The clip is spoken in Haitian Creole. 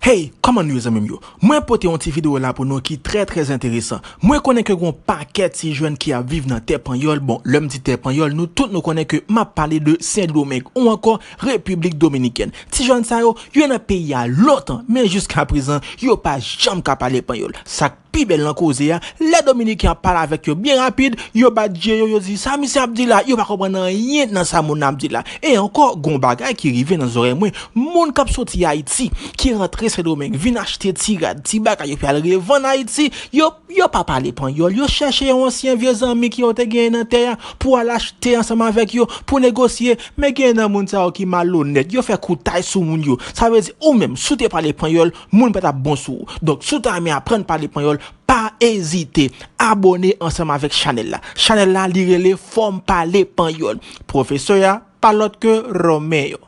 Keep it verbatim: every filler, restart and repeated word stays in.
Hey, kòman nou ye zanmi m yo? Mwen pote yon ti videyo la pou nou ki trè trè enteresan. Mwen konnen ke gon pakèt ti jèn ki ap viv nan tè panyòl. Bon, lè m di tè panyòl, nou tout nou konnen ke m ap pale de Sendomeng ou ankò Repiblik Dominikèn. Ti jèn sa yo, yo nan peyi a lontan, men jiska prezan, yo pa janm ka pale panyòl. Sa k pi bèl nan koze a, lè Dominiken ap pale avèk yo byen rapid, yo bat je yo, yo di, "Sa misye ap di la?" Yo pa konprann anyen nan sa moun nan ap di la. E ankò, gon bagay ki rive nan zòrèy mwen. Moun k ap soti Ayiti, ki rantre Sendomeng, vin achte ti rad, ti bagay yo pral revann Ayiti, yo, yo pa pale panyòl. Yo chèche yon ansyen vye zanmi ki yo te genyen nan tè a pou al achte ansanm avèk yo, pou negosye. Men gen nan moun sa yo ki malonèt, yo fè koutay sou moun yo. Sa vle di, ou menm, si w te pale panyòl, moun pa t ap bon sou ou. Donk, si w ta renmen aprann pale panyòl, pa ezite, abòne ansanm avèk chanèl la. Chanèl la, li rele Fò m Pale Panyòl. Pwofesè a, pa lòt ke Romeyo.